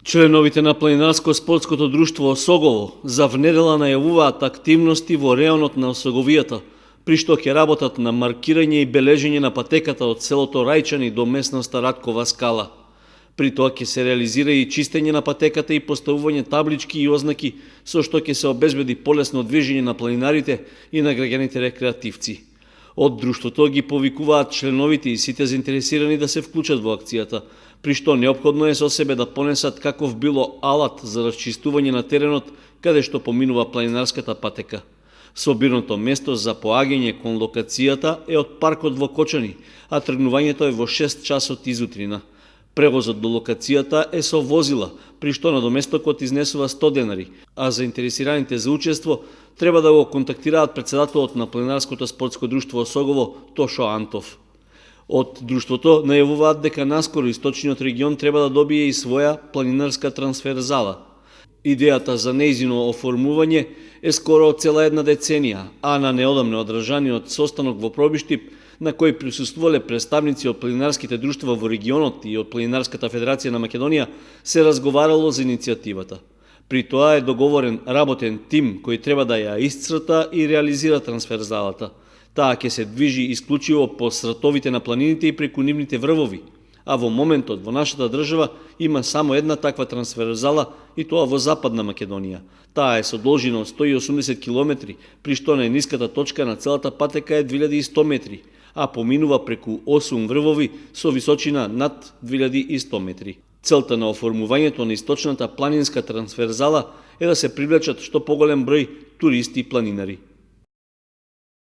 Членовите на Планинарско-спортското друштво Осогово за внедела најавуваат активности во реонот на Осоговијата, при што ќе работат на маркирање и бележење на патеката од селото Рајчани до местноста Раткова скала. При тоа ќе се реализира и чистење на патеката и поставување таблички и ознаки, со што ќе се обезбеди полесно движење на планинарите и на граѓаните рекреативци. Од друштвото ги повикуваат членовите и сите заинтересирани да се вклучат во акцијата, при што неопходно е со себе да понесат каков било алат за расчистување на теренот каде што поминува планинарската патека. Собирното место за поаѓање кон локацијата е од паркот во Кочани, а тргнувањето е во 6 часот изутрина. Превозот до локацијата е со возила, при што надоместокот изнесува 100 денари, а заинтересираните за учество треба да го контактираат председателот на Планинарското спортско друштво Осогово Тошо Антов. Од друштвото најавуваат дека наскоро источниот регион треба да добие и своја планинарска трансфер зала. Идејата за нејзино оформување е скоро од цела една деценија, а на неодамно одржаниот состанок во Пробиштип, на кој присуствувале представници од планинарските друштва во регионот и од Планинарската федерација на Македонија, се разговарало за иницијативата. При тоа е договорен работен тим кој треба да ја исцрта и реализира трансфер залата. Таа ќе се движи исклучиво по сратовите на планините и преку нивните врвови, а во моментот во нашата држава има само една таква трансфер зала и тоа во Западна Македонија. Таа е со должина од 180 км, при што најниската точка на целата патека е 2100 метри, а поминува преку 8 врвови со височина над 2100 метри. Целта на оформувањето на источната планинска трансфер зала е да се привлечат што поголем број туристи и планинари.